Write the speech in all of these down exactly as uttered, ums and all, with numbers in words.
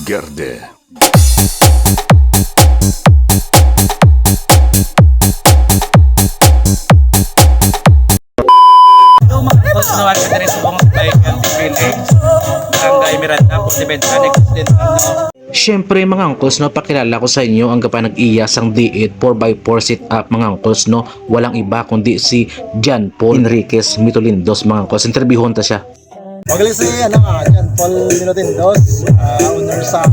Gerde. Tapos no, at diri subong sa Bayan Village, Barangay Miranda, Pontevedra, Negros Occidental, no? Siyempre, mga uncles, no, pakilala ko sa inyo ang gapanag-iya sang D eight four by four setup, mga uncles, no. Walang iba kundi si John Paul Enriquez Mitolindos, mga uncles. Interviewon ta siya. Magaling si, ano, ah, John Paul Mitolindos, ah, owner sa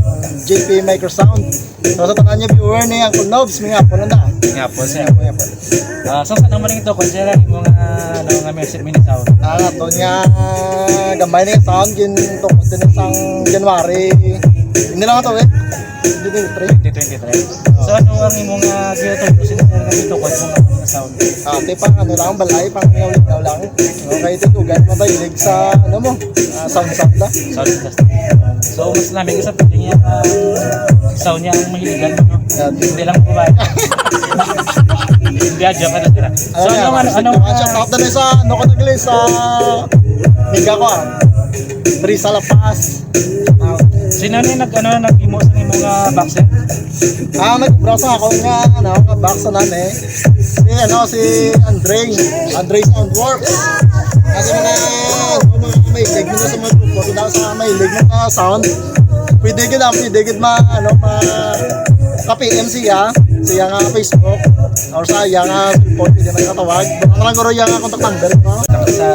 J P Microsound. So, sa tanan niya viewer ni Uncle Nobs, mga po lang da. Nga po, sir. Nga po, nga po. Ah, so, sa naman ito, kung sila yung mga, ano, nga may mini sound. Ah, nga to nga, gamay na yung sound, yun, to, kung sang January. Hindi lang ito, eh. Twenty twenty-three. Twenty twenty-three. So, ano ang imong, ah, ginatrabaho sa inyo nga ito, kung mga sound? Ah, ito pang ano lang, balay, pang ngaw-ngaw lang. Okay, ito, dugan mo ba, ilig sa, ano mo, ah, sound sound na? Sound system. So, mas namin sa piling niya, ah, sound niya ang mahiligan, no? Yeah. Hindi lang po ba? Hindi, ah, joke na sila. So, ano, ano, ano, ano, ah, shout out na sa, ano ko nagli, sa Miga ko, ah. Risa La Paz. Ah, sino ni nag, ano, nag-imo sa imong, ah, box set? Ah, nag-browse ako nga, ano, nga box na, eh. Si, ano, si Andre, Andre Soundworks. Kasi mga, mga may leg mo sa mga grupo, kung sa may leg mo sa sound, pwede gid ang, pwede gid ma, ano, ma, ka-P M siya, siya nga Facebook, or sa iya nga cellphone, pwede na katawag. Ano lang guro iya nga contact number, no? Sa,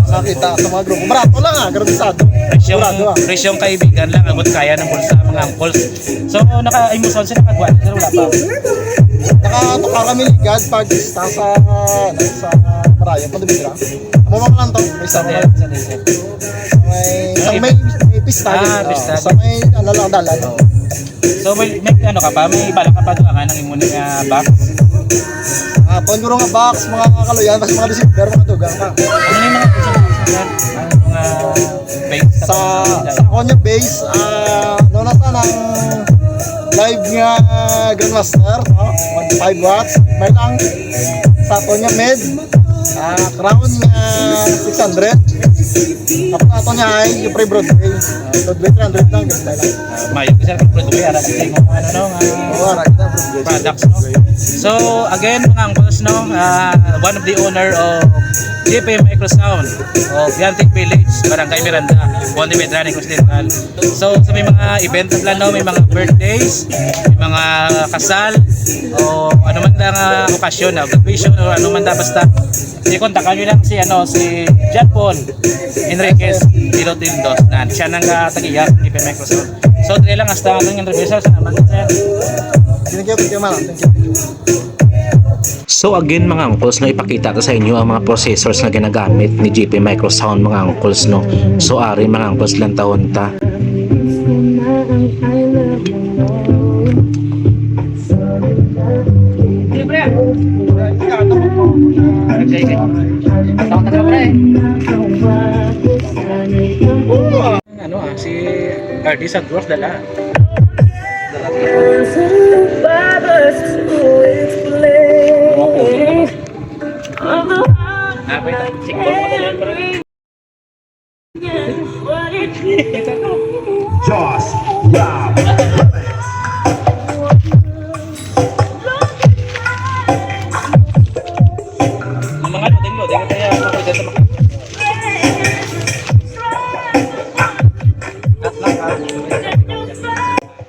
sa kita, sa mga grupo. Barato lang, ah, gratisado. Presyong, Sigurado, ah. Presyong kaibigan lang, abot kaya ng bulsa, mga uncles. So, naka-, ay, mo sound sila nagwa, pero wala pa. Nakatuka kami ligad pag pista sa, ano, sa Marayo, Pontevedra. Amo pa lang to, may isa pa. Sa, sa, sa, sa may, sa may, may pista Ah, yun. Pista. Sa may, ano lang, dalan. Oo. So, may, may ano ka pa? May bala ka pa doon ang imong, ah, box? Ah, kung guro nga box, mga kaluyan, mas mga December, mga dugang pa. Ano yung mga gusto mo sa, ano, mga Bass. Sa, sa ako niya bass, ah, no, nasa nang live nga Grandmaster, no? One five watts. May lang sa ako niya mid, ah, Crown nga six hundred. Tapos ato niya ay yung pre Broadway. Ah, Broadway three hundred lang, ganun lang. Ah, mayo, sir, Broadway, ara, sa imo, ano, no, nga Oo, ara, kita, Broadway. Products, no? So, again, mga uncles, no, ah, one of the owner of J P Microsound of Yantik Village, Barangay Miranda, Pontevedra, Negros Occidental. So, sa may mga event na plano, may mga birthdays, may mga kasal, o ano man lang, ah, okasyon, ah, graduation, o ano man lang, basta i-kontakan nyo lang si, ano, si John Paul Enriquez Pilotildos na siya nang, ah, tag-iya sa J P Microsound. So, dre lang hasta ang ating interview, sir. Salamat, sir. Thank you, thank you, ma'am. Thank you, thank you. So again, mga uncles, no, ipakita ta sa inyo ang mga processors nga ginagamit ni J P Microsound, mga uncles, no. So ari, mga uncles, lantawon ta. Ano, ah, si R D Sandworks dala. Ah, wait, ah. Siguro mo dala, bro. Josh Yap. Ang mga ano, tinglo, tinglo tayo, mga presenta, mga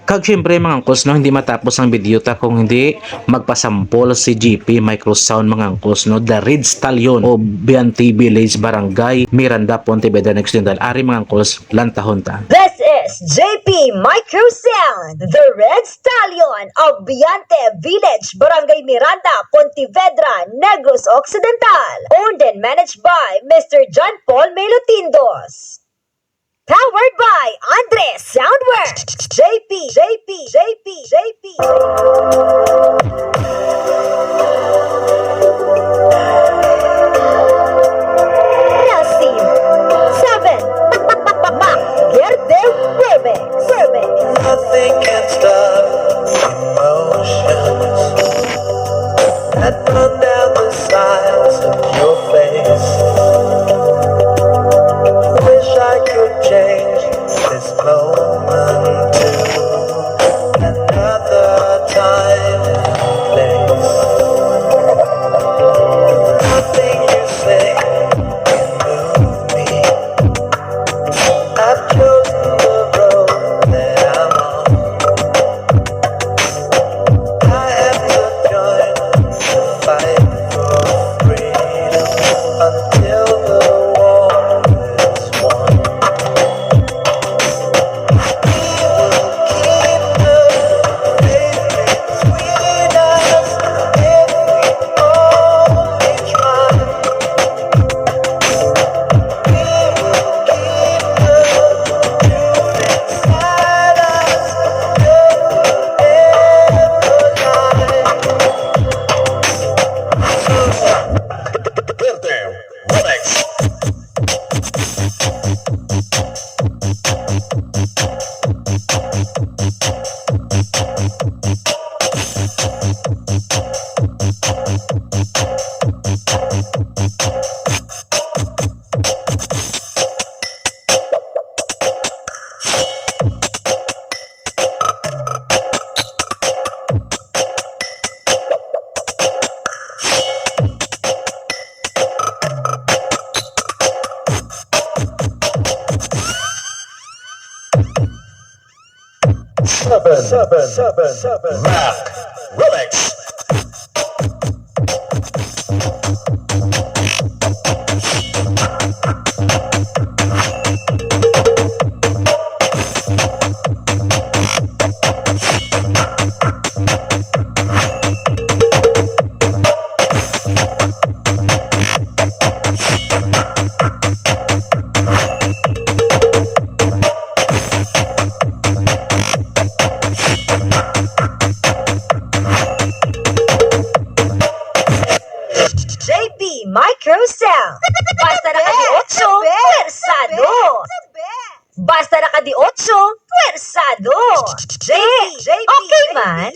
Kag siyempre, mga angkos, no, hindi matapos ang video ta kung hindi magpasampol si G P Microsound, mga angkos, no, The Red Stallion of Biante Village, Barangay Miranda, Pontevedra Occidental. Ari, mga angkos, lantahon ta. This is J P Microsound, The Red Stallion of Biante Village, Barangay Miranda, Pontevedra, Negros Occidental. Owned and managed by Mister John Paul Melotindos. Powered by Andres Soundworks. J P, J P, J P, J P. Rasim, seven. Mac Verde Remix. Remix. Nothing can stop emotions that run down the sides of your face. Wish I could change this moment to Seven, seven, seven, seven. Mac Remix. J P Microcell. Basta naka di otso, pwersado. Basta naka di otso, pwersado. J P, okay man.